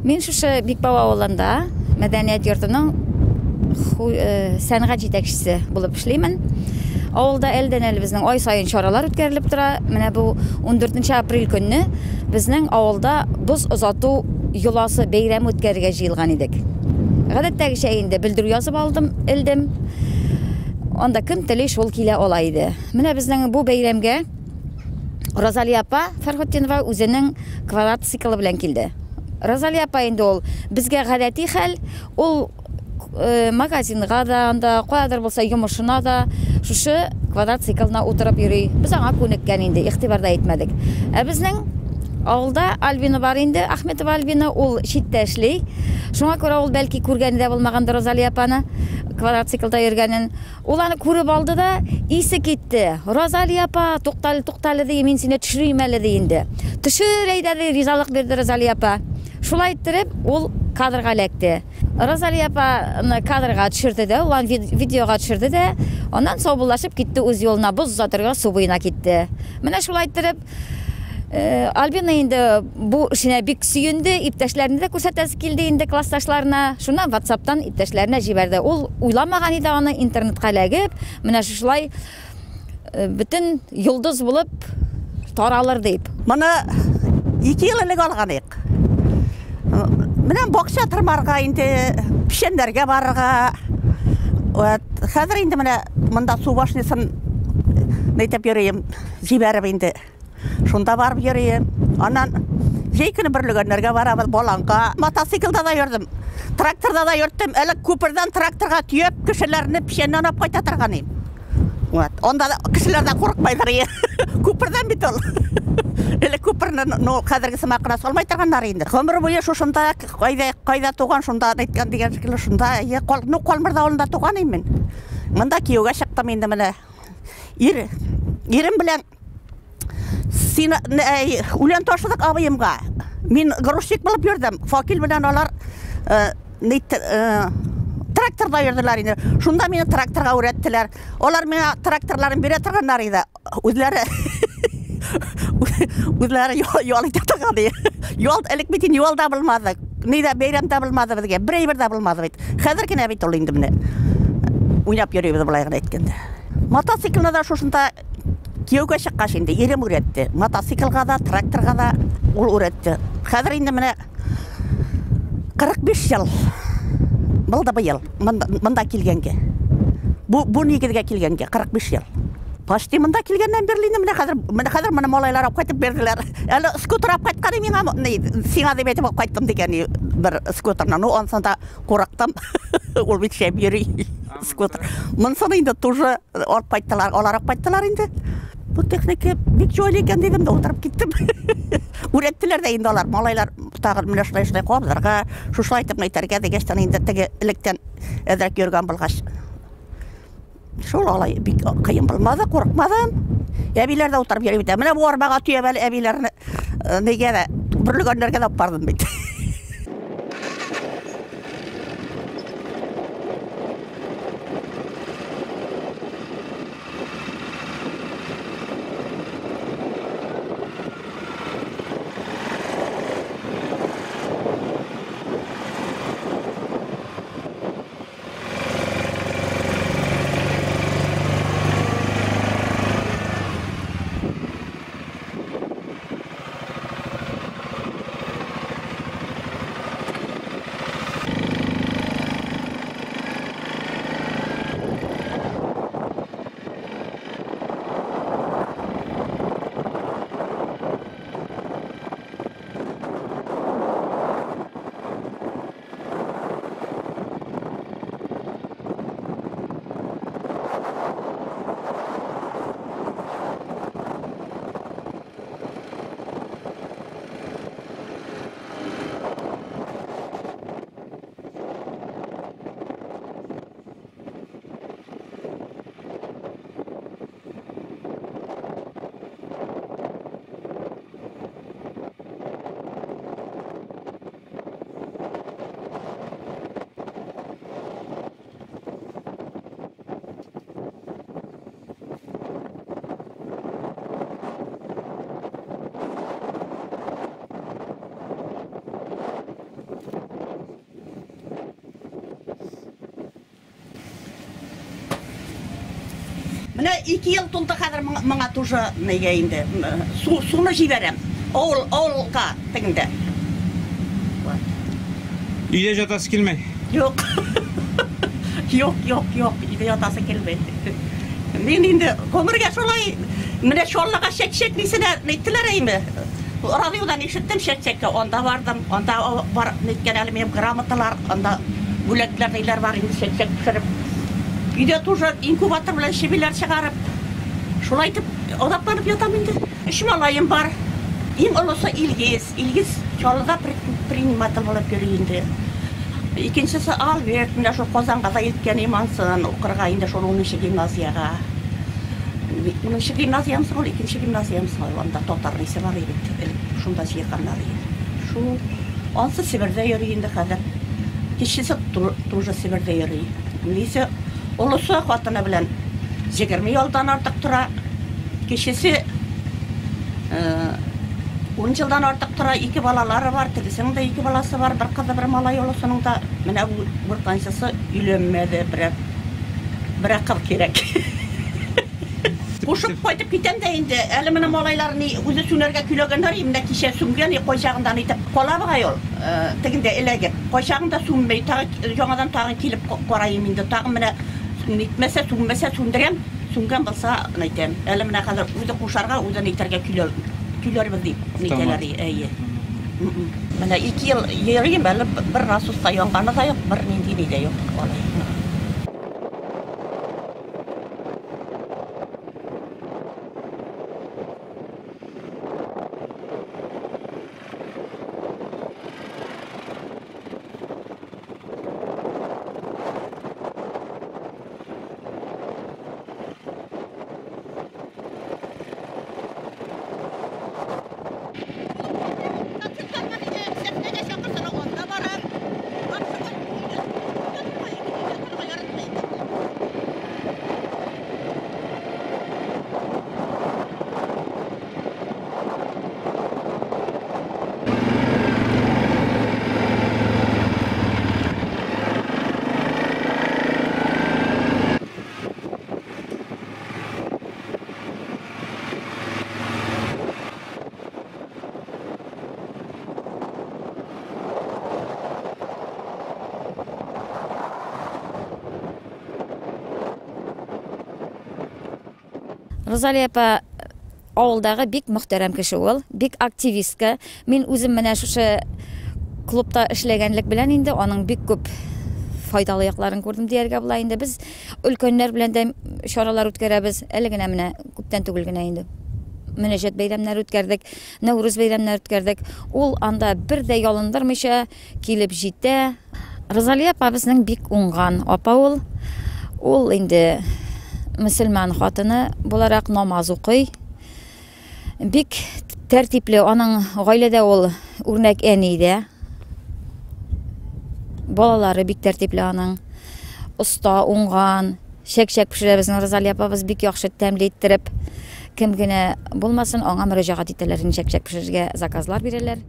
Мин шушы Бикбау авылында мәдәният йортының сәнгать җитәкчесе булып эшлимен. Авылда әлдән-әле безнең ай саен чаралар үткәрелеп тора. Менә бу 14 апрель көнне безнең авылда боз озату йоласы бәйрәме үткәрергә җыелган идек. Гадәттәгечә инде белдерү язып алдым, элдем. Анда кем тели, шул килә ала иде. Менә безнең бу бәйрәмгә Розалия апа Фәрхутдинова үзенең квадроциклы белән килде. Розалия апа инде ул безгә гадәти хәл, ул магазинга да, анда каядыр булса йомышына да шушы квадроциклына утырып йөри. Без аңа күнеккән инде, игътибар да итмәдек. Ә безнең авылда Альбина бар инде, Ахметова Альбина, ул читтә эшли. Шуңа күрә ул бәлки күргәне дә булмагандыр Розалия апаны квадроциклда йөргәнен. Ул аны күреп алды да, исе китте. Розалия апа, туктале, туктале, ди, мин сине төшерим әле, ди инде. Төшер, әйдә, ди, ризалык бирде Розалия апа. Шулай иттереп, ул кадрга эләкте. Розалия апаны кадрга төшерде дә, ул аны видеога төшерде дә, аннан саубуллашып китте үз юлына, боз озатырга су буена китте. Менә шулай иттереп, Альбина инде бу эшенә бик сөенде, иптәшләренә дә күрсәтәсе килде инде классташларына. Шуннан WhatsApp-тан иптәшләренә җибәрде. Ул уйламаган иде аны интернетка эләгеп, менә шушылай бөтен йолдыз булып таралыр дип. Моны 2 ел элек алган идек. Менә бакча тырмарга инде, печәннәргә барырга. Вот, хәзер инде менә монда су башнясын әйтеп йөрим, җибәреп инде. Шунда барып йөрим. Аннан җәй көне бөрлегәннәргә барабыз, баланга. Мотоциклда да йөрдем, тракторда да йөрттем. Әле күпердән тракторга төяп кешеләрне печәннән алып кайта торган идем. Вот. Анда да кешеләр дә курыкмайдыр. Күпердән бит ул. Элек күперне, ну, хәзерге сымак кына салмай торганнар инде. Гомер буе шушында, кайда, кайда туган, шунда әйткән дигән шикелле, шунда, е, кал, ну, Калмырда авылында туган идем мин. Монда кияүгә чыктым инде менә. Ир, ирем белән син, әй, үлән ташыдык абыемга. Мин грузчик булып йөрдем. Факил белән алар, тракторда йөрделәр инде. Шунда мине тракторга өйрәттеләр. Алар миңа тракторларын бирә торганнар иде. Үзләре үзләре ял итә торган иде. Ял, элек бит инде ял да булмады. Ни дә бәйрәм дә булмады безгә. Бер әйбер дә булмады бит. Хәзер генә бит ул инде менә. Уйнап йөрибез болай гына әйткәндә. Мотоциклны да шушында кияүгә чыккач инде ирем өйрәтте. Мотоциклга да, тракторга да ул өйрәтте. Хәзер инде менә 45 ел булды быел монда килгәнгә. Бу нигезгә килгәнгә 45 ел. Почти монда килгәннән бирле инде менә хәзер, менә хәзер моны малайлар алып кайтып бирделәр. Әле скутер алып кайткан миңа, сиңа дип әйтеп алып кайттым дигән бер скутерны. Ну, ансын да курыктым. Ул бит шәп йөри скутер. Монысын инде тоже алып кайттылар, алар алып кайттылар инде. Бу техника бик җайлы икән дидем дә утырып киттем. Өйрәттеләр дә инде алар, малайлар тагын менә шулай шулай кабызырга, шушылай итеп әйтергә дигәчтән инде теге электән әзрәк йөргән булгач. Шул алай бик кыен булмады, курыкмадым. Әбиләр дә утырып йөри бит. Менә бу арбага төяп әле әбиләрне нигә дә бөрлегәннәргә дә алып бардым бит. Менә 2 ел тулды хәзер моңа тоже нигә инде. Су, суны җибәрәм. Авыл, авылга тегендә. Вот. Өйдә ятасы килмәй? Юк. Юк, юк, юк, өйдә ятасы килмәй. Мин инде гомергә шулай менә Чаллыга чәк-чәк нисенә әйттеләр әйме. Радиодан ишеттем чәк-чәккә, анда бардым, анда бар ниткән әле минем грамоталар, анда бүләкләр ниләр бар инде чәк-чәк пешереп. Өйдә тоже инкубатор белән чебиләр чыгарып, шулай итеп азапланып ятам инде. Өч малаем бар. Иң олысы Илгиз. Илгиз Чаллыда предприниматель булып йөри инде. Икенчесе Альберт, менә шул Казанга да илткән имансын укырга инде шул 10 гимназиягә. 10 гимназиямы соң ул, икенче гимназиямы соң ул, анда татар нисе бар бит, элек шунда җыйганнар иде. Шул. Ансы Себердә йөри инде хәзер. Кечесе тоже Себердә йөри. Нисе олысы хатыны белән 20 елдан артык тора. Кечесе 10 елдан артык тора, ике балалары бар, тегесенең дә ике баласы бар, бер кызы, бер малай олысының да. Менә бу уртанчысы өйләнмәде, берәр кыз кирәк. Кушып кайтып китәм дә инде. Әле менә малайлар ни үзе сүнәргә көйләгәннәр, менә кичә сүнгән, кайчагында итеп кала бугай ул. Тегендә эләгеп. Кайчагында сүнмәй, тагы яңадан тагын килеп карайым инде. Тагын менә нитмәсә, сүнмәсә сүндерәм. Сүнгән булса, әйтәм. Әле менә хәзер үзе кушарга, үзе нитәргә көйләрбез дип нитәләр, әйе. Менә 2 ел йөрим, әле бер насоста янганы да юк, бер нинди ни дә юк алай. Розалия апа авылдагы бик мөхтәрәм кеше ул, бик активистка. Мин үзем менә шушы клубта эшләгәнлек белән инде аның бик күп файдалы якларын күрдем дияргә була инде. Без өлкәннәр белән дә чаралар үткәрәбез. Әле генә менә күптән түгел генә инде мөнәҗәт бәйрәмнәре үткәрдек, Нәүрүз бәйрәмнәре үткәрдек. Ул анда бер дә ялындырмыйча килеп җитә. Розалия апа безнең бик уңган апа ул. Ул инде мөселман хатыны буларак намаз укый. Бик тәртипле, аның гаиләдә ул үрнәк әни дә. Балалары бик тәртипле аның. Оста, уңган. Чәк-чәк пешерә безнең Розалия апабыз бик яхшы тәмле иттереп. Кем генә булмасын, аңа мөрәҗәгать итәләр, чәк-чәк пешерергә заказлар бирәләр.